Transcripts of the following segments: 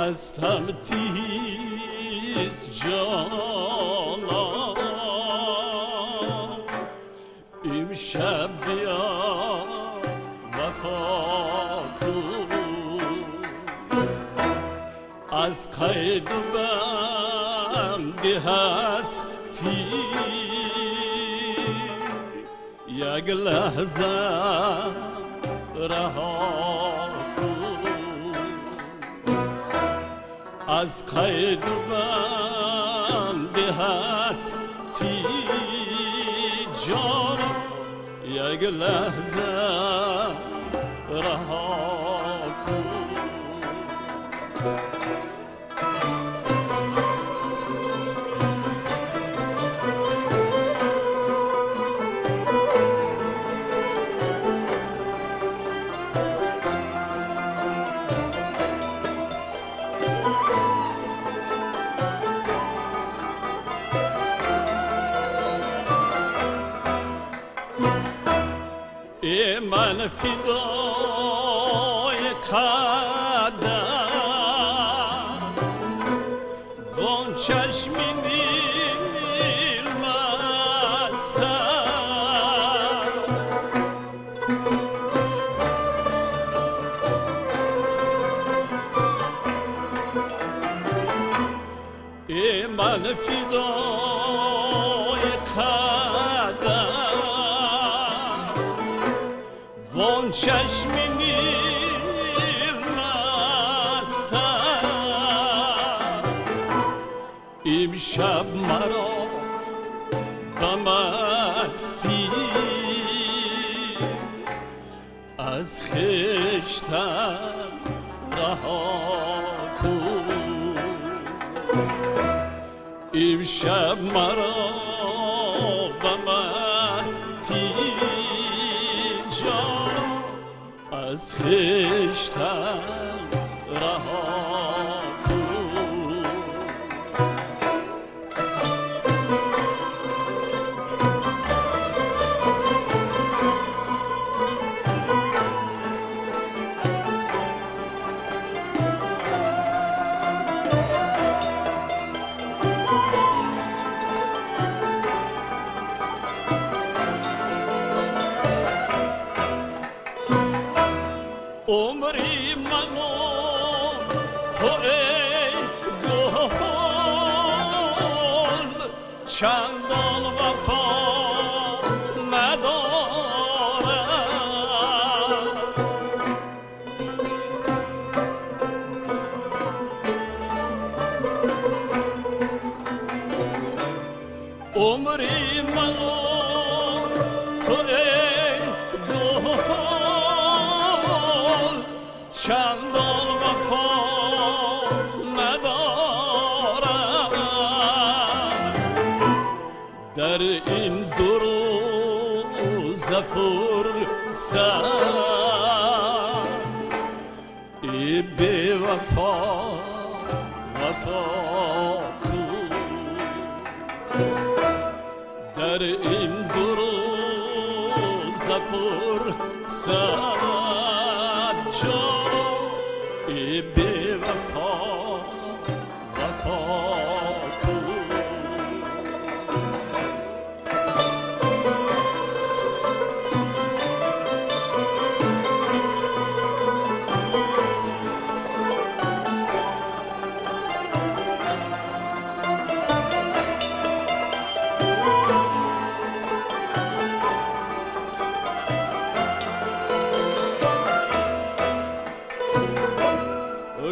خستم تیز جانم امشب بیا وفا کن از قید و بند هستی یک لحظه رها کن از قید و بند هستی جانم یک لحظه رها کن. ای من فدای قدر وان چشم نیل مستم ای من فدای قدر وان چشم نیل مستم امشب مرا به مستی از خویشتن رها کن امشب مرا به مستی جانم از خویشتن رها کن. عمری منو تو ای گل چندان وفا ندارد عمری منو تو ای گل چندان وفا ندارم در این دو روز فرصت ای بی وفا وفا کن در این دو روز فرصت جان ای بی وفا وفا کن.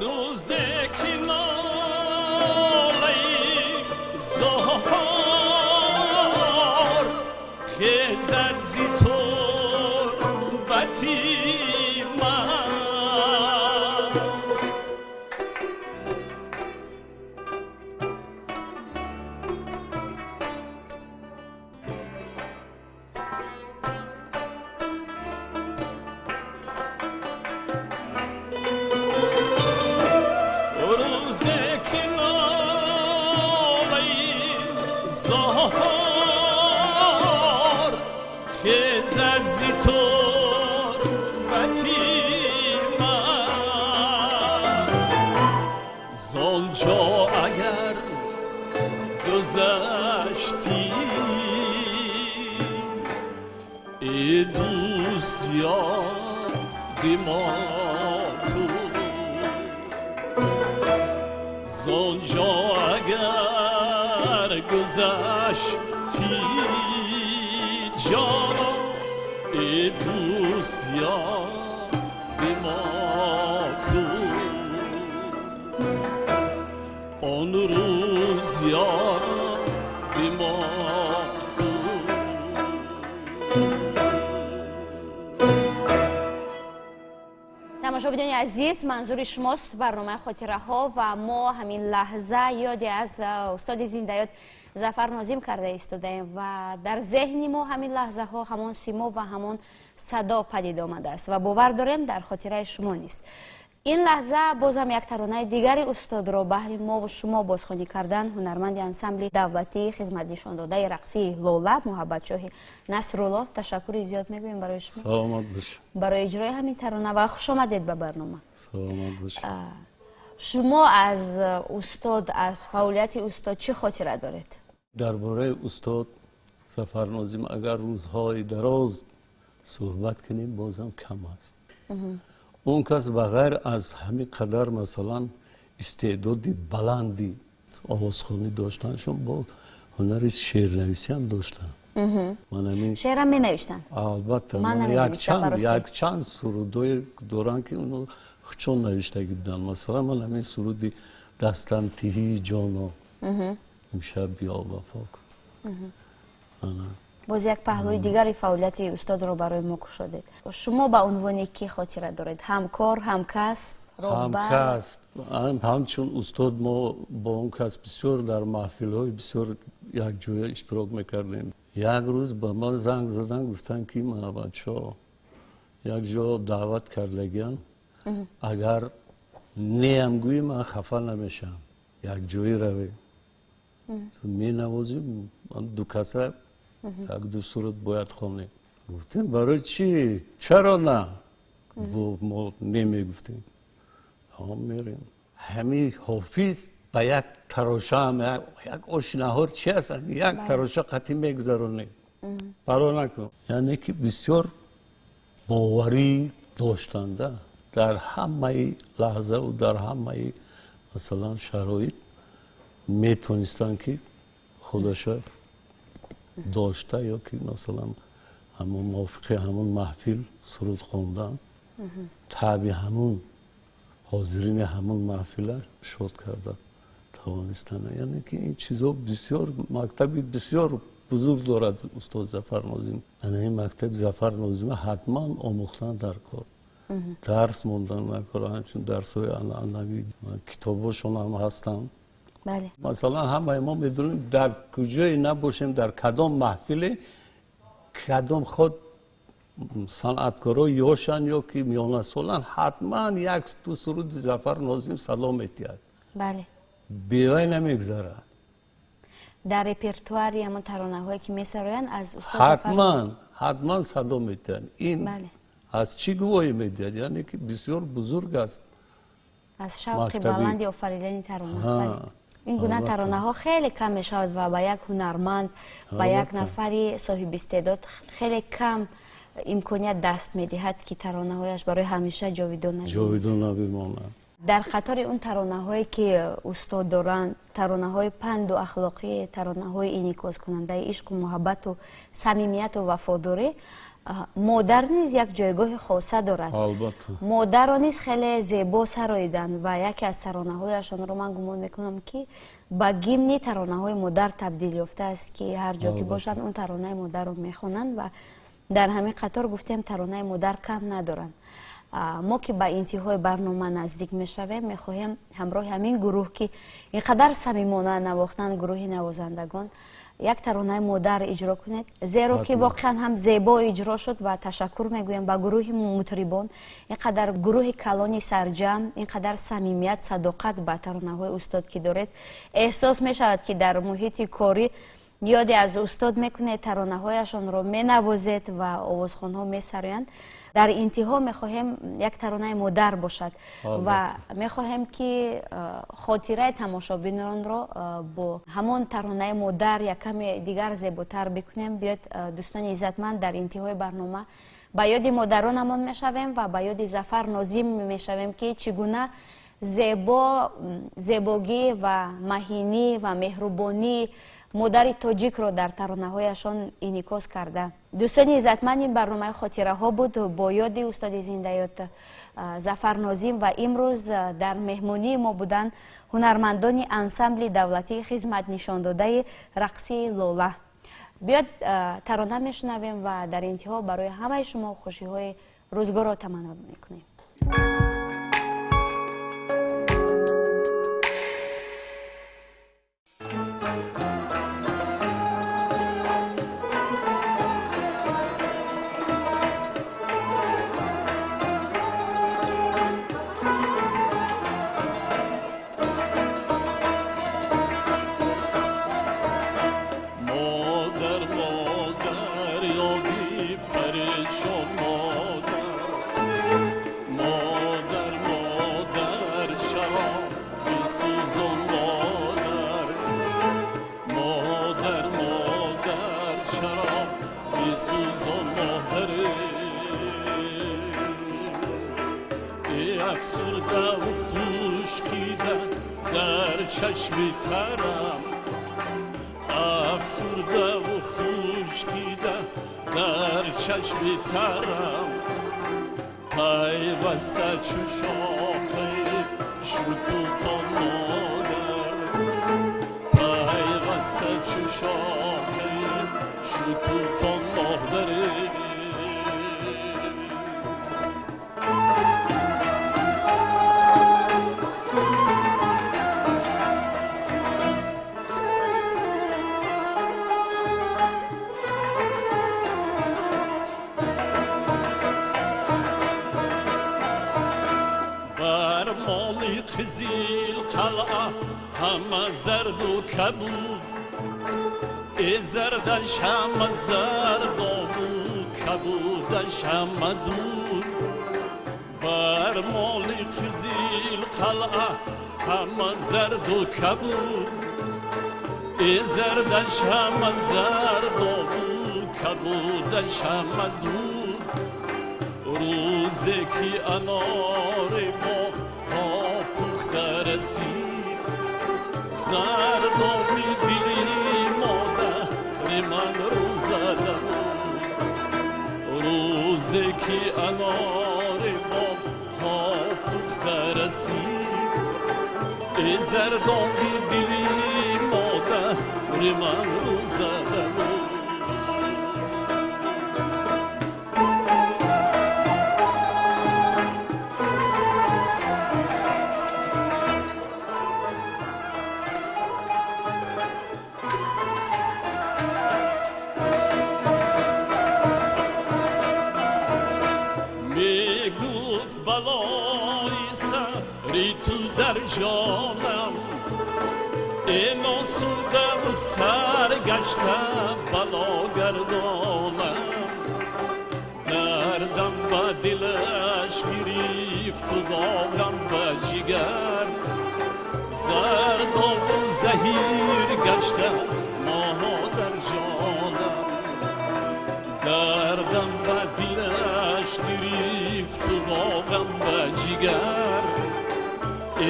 روزی که ناله زار خیزد ز تربت من روزی که ناله زار خیزد ز تربت من گذشتی ای دوست یاد ما کن زآنجا اگر گذشتی جانا ای دوست یاد ما کن آن روز یاد ما کن. Тамошобинони азиз, манзури шумост барномаи хотираҳо ва мо ҳамин лаҳза ёде аз устоди зиндаёд Зафар Нозим карда истодаем ва дар зеҳни мо ҳамин лаҳзаҳо ҳамон симо ва ҳамон садо падид омадааст ва бовар дорем, дар хотираи шумо низ. Ин лаҳза бозам як таронаи дигари устодро баҳри мову шумо бозхонӣ кардан ҳунарманди ансамбли давлатии хизматнишондодаи рақсии Лола Муҳаббатшоҳи Насрулло. Ташаккури зиёд мегӯем барои шумо. Саломат бош. Барои иҷрои ҳамин тарона ва хушомадед ба барнома. Саломат бош. Шумо аз устод, аз фаъолияти устод чӣ хотира доред? Дар бораи устод Зафар Нозим агар рӯзҳои дароз суҳбат кунем, бозам кам аст. Он кас ба ғайр аз ҳамин қадар, масалан, истеъдоди баланди овозхонӣ доштаншон, бо ҳунари шеърнависӣ ҳам доштанд. Шеърам менавиштанд? Албатта. Ман намедонистам, барости. Якчанд сурудое доранд, ки оно худшон навиштагӣ буданд. Масалан, ман ҳамин суруди «Дастам тиҳӣ, ҷоно, имшаб биё, вафо кун». Ана. Боз як паҳлӯи дигари фаъолияти устодро барои мо кушодед. Шумо ба унвони кӣ хотира доред? Ҳамкор, ҳамкасб, роҳбар? Ҳамкасб, ҳамчун устод мо бо он кас бисёр дар маҳфилҳои бисёр якҷоя иштирок мекардем. Як рӯз ба ман занг заданд, гуфтанд, ки Муҳаббатшоҳ, як ҷо даъват кардагиам, агар неам гӯӣ, ман хафа намешавам, якҷоӣ равем, ту менавозӣ, ду каса як ду суруд бояд хонем. Гуфтем, барои чӣ, чаро на, мо немегуфтем, мерем. Ҳамин Ҳофиз ба як тарошаам, як оши наҳор чи аст, як тароша қатъӣ мегузаронем, парво накун. Яъне ки бисёр боварӣ доштанда, дар ҳамаи лаҳзаву дар ҳамаи, масалан, шароит метонистанд, ки худаша дошта ё ки, масалан, ҳамон мувофиқи ҳамон маҳфил суруд хондан, таби ҳамун ҳозирини ҳамон маҳфила шод карда тавонистанд. Яъне ки ин чизо бисёр, мактаби бисёр бузург дорад устод Зафар Нозим. Ана ин мактаби Зафар Нозима ҳатман омӯхтан дар кор, дарс мондан дар кор, ҳамчун дарсҳои анъанавӣ китобҳошон ҳам ҳастанд. Масалан, ҳамаи мо медонем, дар куҷое набошем, дар кадом маҳфиле, кадом худ санъаткоро ёшанд ё ки миёнасоланд, ҳатман як ду суруди Зафар Нозим садо метиҳад. Бевай намегузарад. Дар репертуари ҳамон таронаҳое, ки месароянд, аз устод ҳатман, ҳатман садо метиҳанд. Ин аз чӣ гувоҳӣ медиҳад? Яъне ки бисёр бузург аст. Аз шавқи баланди офаридани тарона. Ин гуна таронаҳо хеле кам мешавад ва ба як ҳунарманд, ба як нафари соҳибистеъдод хеле кам имконият даст медиҳад, ки таронаҳояш барои ҳамеша ҷовидона ҷовидона бимонад. Дар қатори он таронаҳое, ки устод доранд, таронаҳои панду ахлоқӣ, таронаҳои инъикоскунандаи ишқу муҳаббату самимияту вафодорӣ, модар низ як ҷойгоҳи хоса дорад. Модарро низ хеле зебо сароиданд ва яке аз таронаҳояшонро ман гумон мекунам, ки ба гимни таронаҳои модар табдил ёфтааст, ки ҳар ҷо ки бошанд, он таронаи модарро мехонанд. Ва дар ҳамин қатор гуфтем, таронаи модар кам надоранд. Мо ки ба интиҳои барнома наздик мешавем, мехоҳем ҳамроҳи ҳамин гурӯҳ, ки ин қадар самимона навохтанд, гурӯҳи навозандагон, як таронаи модар иҷро кунед, зеро ки воқеан ҳам зебо иҷро шуд. Ва ташаккур мегӯем ба гурӯҳи мутрибон. Ин қадар гурӯҳи калони сарҷамъ, ин қадар самимият, садоқат ба таронаҳои устод ки доред, эҳсос мешавад, ки дар муҳити корӣ Ёде аз устод мекунед, таронаҳояшонро менавозед ва овозхонҳо месароянд. Дар интиҳо мехоҳем як таронаи модар бошад ва мехоҳем, ки хотираи тамошобинонро бо ҳамон таронаи модар як каме дигар зеботар бикунем. Биёед, дӯстони иззатманд, дар интиҳои барнома ба ёди модаронамон мешавем ва ба ёди Зафар Нозим мешавем, ки чӣ гуна зебо зебогӣ ва маҳинӣ ва меҳрубонӣ модари тоҷикро дар таронаҳояшон инъикос карда. Дӯстони иззатманд, ин барномаи хотираҳо буд бо ёди устоди зиндаёд Зафар Нозим ва имрӯз дар меҳмонии мо буданд ҳунармандони ансамбли давлатии хизматнишондодаи рақси Лола. Биёд, тарона мешунавем ва дар интиҳо барои ҳамаи шумо хушиҳои рӯзгорро таманно мекунем. Чашми тарам афсурдаву хушкида дар чашми тарам, пайваста чу шохаи шукуфон модар, пайваста чу шохаи шукуфон модаре. Qizil qal'a hamma zardu kabud, e zardash hamma zardobu kabudash hamma dud. Бар моли Qizil qal'a hamma zardu kabud, e zardash hamma zardobu kabudash hamma dud. Рӯзе ки анори боғ пухта расид, зардоби дили модари ман рӯзада буд. Рӯзе ки анори боғҳо пухта расид, э зардоби дили модари ман рӯзада буд. Ҷонам эносудаву саргашта бало гардонам, дардам ба дилаш гирифту доғам ба ҷигар, зардобу заҳир гашта модар ҷонам, дардам ба дилаш гирифту доғам ба ҷигар,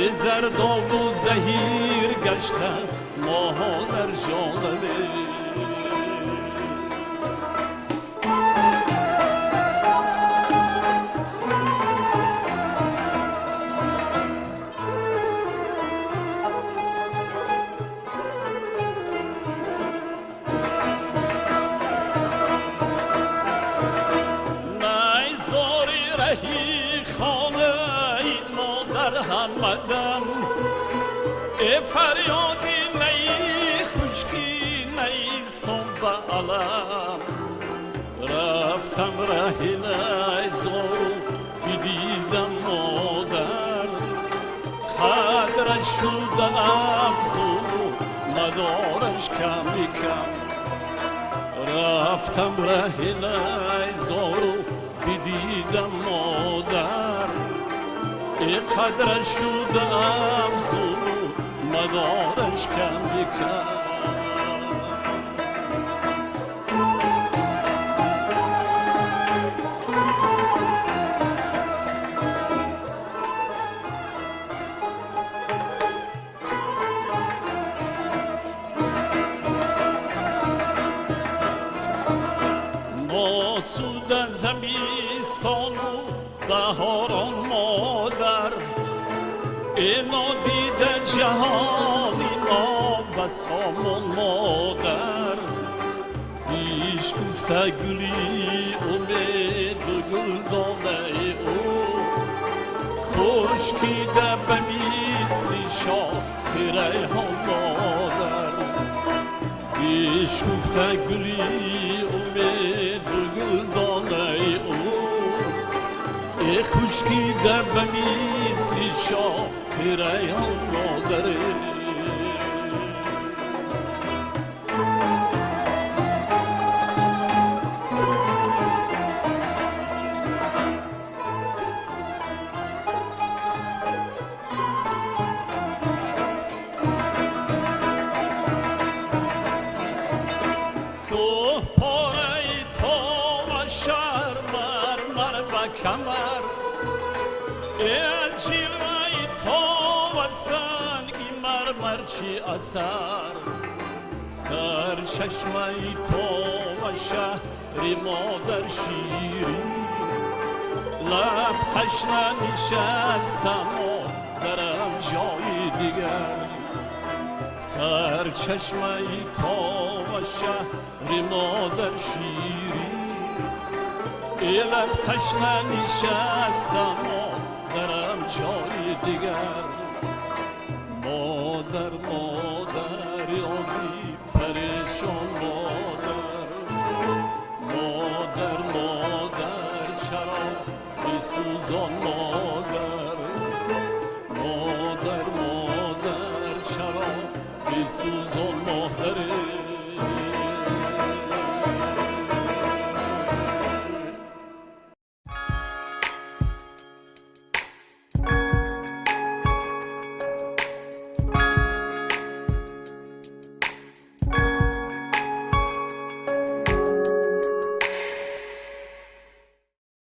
э зардобу заҳир гашта модар ҷонаме. Найзори раҳи хонаи модар ҳамадам, э фарёди наи хушкӣ наистон ба алам, рафтам раҳи найзору бидидам модар, қадраш шуда афзуну мадораш. мадораш ками кам. Рафтам раҳи найзору бидидам модар, э қадра шудам зуру мадораш ками кам. Суда замистону баҳорон модар, э нодида ҷаҳони нобасомон модар. Бишкуфта гули умеду гулдонаи ӯ, хушкида ба мисли шохи райҳон модар. Бишкуфта гули умеду гулдонаи ӯ, э хушкида ба мисли шохи райҳон модар. Камар аз ҷилваи то ва санги мармар чӣ асар, сарчашмаи то ва шаҳри модар ширин. Лаб ташна нишастамо дарам ҷои дигар, сарчашмаи то ва шаҳри модар ширин. Лаб ташна нишастамо дарам ҷои дигар. Модар, модар.